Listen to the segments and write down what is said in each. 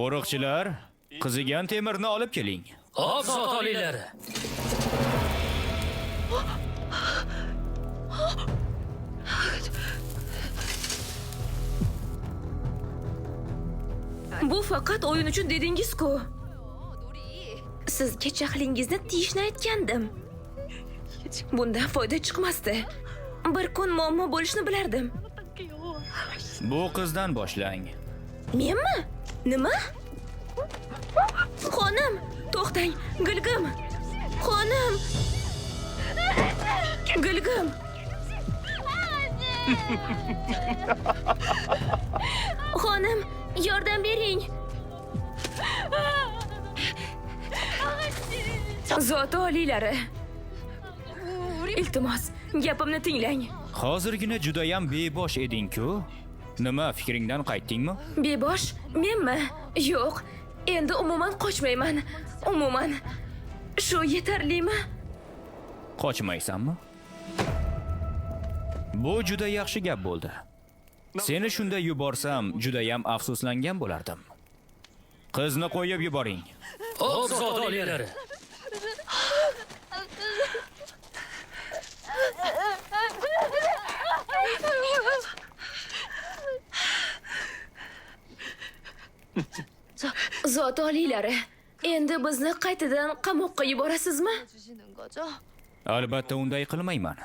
Qo'riqchilar, qizigan temirni olib keling. Hop, zot oliylari. Bu faqat o'yin uchun dedingiz-ku. Sizga jahlingizni tiyishni aytgandim. Bundan foyda chiqmasdi. Bir kun muammo bo'lishini bilardim. Bu qizdan boshlang. Menmi? Nima? Xonim, to'xtang, Gulgim. Xonim. Gulgim. Xonim, yordam bering. Zoti oliylari. Iltimos, gapimni tinglang. Hozirgina judayam bebosh eding-ku. Nima, fikringdan qaytdingmi? Bebosh menmi? Yo'q, endi umuman qochmayman. Umuman. Shu yetarlimi? Qochmaysanmi? Bu juda yaxshi gap bo'ldi. Seni shunda yuborsam, judayam afsuslangan bo'lardim. Qizni qo'yib yuboring. Hop, zot oliylari. Zot oliylari, endi bizni qaytadan qamoqqa yuborasizmi? Albatta unday qilmayman.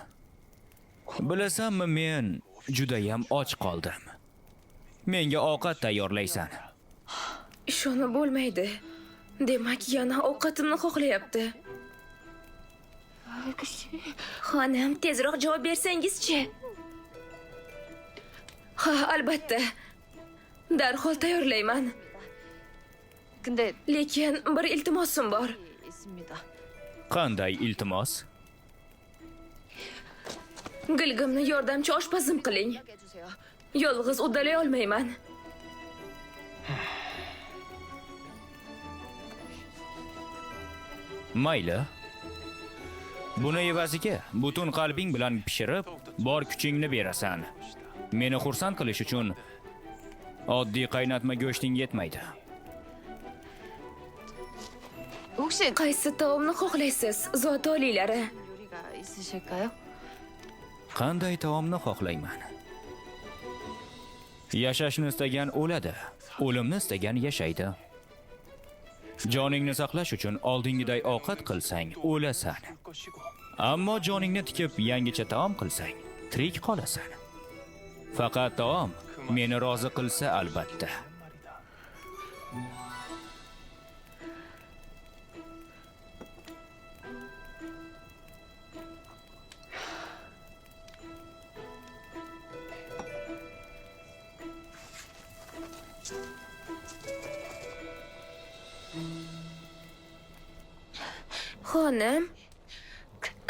Bilasanmi, men judayam och qoldim. Menga ovqat tayyorlaysan. Ishonib bo'lmaydi. Demak, yana ovqatimni xohlayapti. Xonim, tezroq javob bersangizchi. Ha, albatta. Darhol tayyorlayman. Lekin bir iltimosim bor. Qanday iltimos? Gulgimni yordamchi oshpazim qiling. Yolg'iz uddalay olmayman. Mayli. Buni evaziga butun qalbing bilan pishirib, bor kuchingni berasan. Meni xursand qilish uchun oddiy qaynatma go'shting yetmaydi. Qaysi taomni xohlaysiz, zoti oliylari? Qanday taomni xohlayman? Yashashni istagan o'ladi, o'limni istagan yashaydi. Joningni saqlash uchun oldingiday ovqat qilsang, o'lasan. Ammo joningni tikib yangicha taom qilsang, tirik qolasan. Faqat taom meni rozi qilsa albatta. Xonim,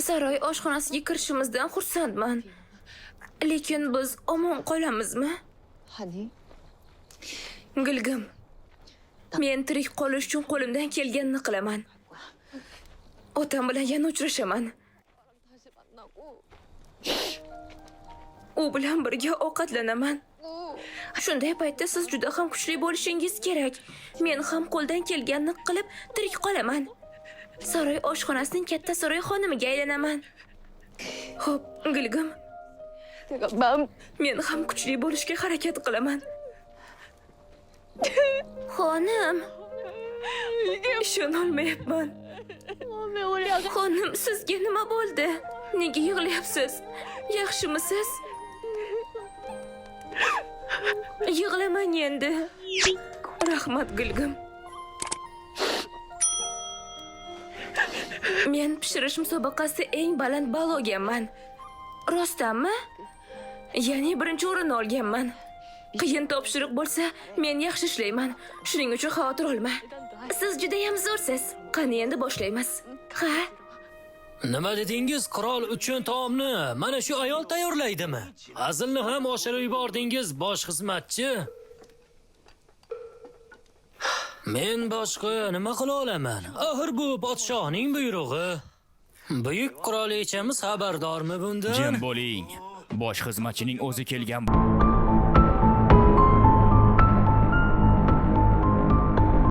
saroy oshxonasiga kirishimizdan xursandman. Lekin biz omon qolamizmi? Gulgim, men tirik qolish uchun qo'limdan kelganini qilaman. Otam bilan yana uchrashaman. U bilan birga ovqatlanaman. Shunday paytda siz juda ham kuchli bo'lishingiz kerak. Men ham qo'ldan kelganini qilib tirik qolaman. Saroy oshxonasining katta saroy xonimiga aylanaman. Xo'p, Gulgim. Men ham kuchli bo'lishga harakat qilaman. Xonim, ishonolmayapman. Xonim, sizga nima bo'ldi? Nega yig'layapsiz? Yaxshimisiz? Yig'lamang endi. Rahmat, Gulgim. Men pishirish musobaqasida eng baland ball olganman. Rostdanmi? Ya'ni birinchi o'rinni olganman. Qiyin topshiriq bo'lsa, men yaxshi ishlayman. Shuning uchun xavotir olma. Siz juda ham zo'rsiz. Qani endi boshlaymiz. Ha? Nima dedingiz? Qirol uchun taomni mana shu ayol tayyorlaydimi? Hazilni ham oshirib yubordingiz, bosh xizmatchi. Men boshqa nima qila olaman? Axir bu podshohning buyrug'i. Buyuk qirolichamiz xabardormi bundan? Jim bo'ling. Bosh xizmatchining o'zi kelgan.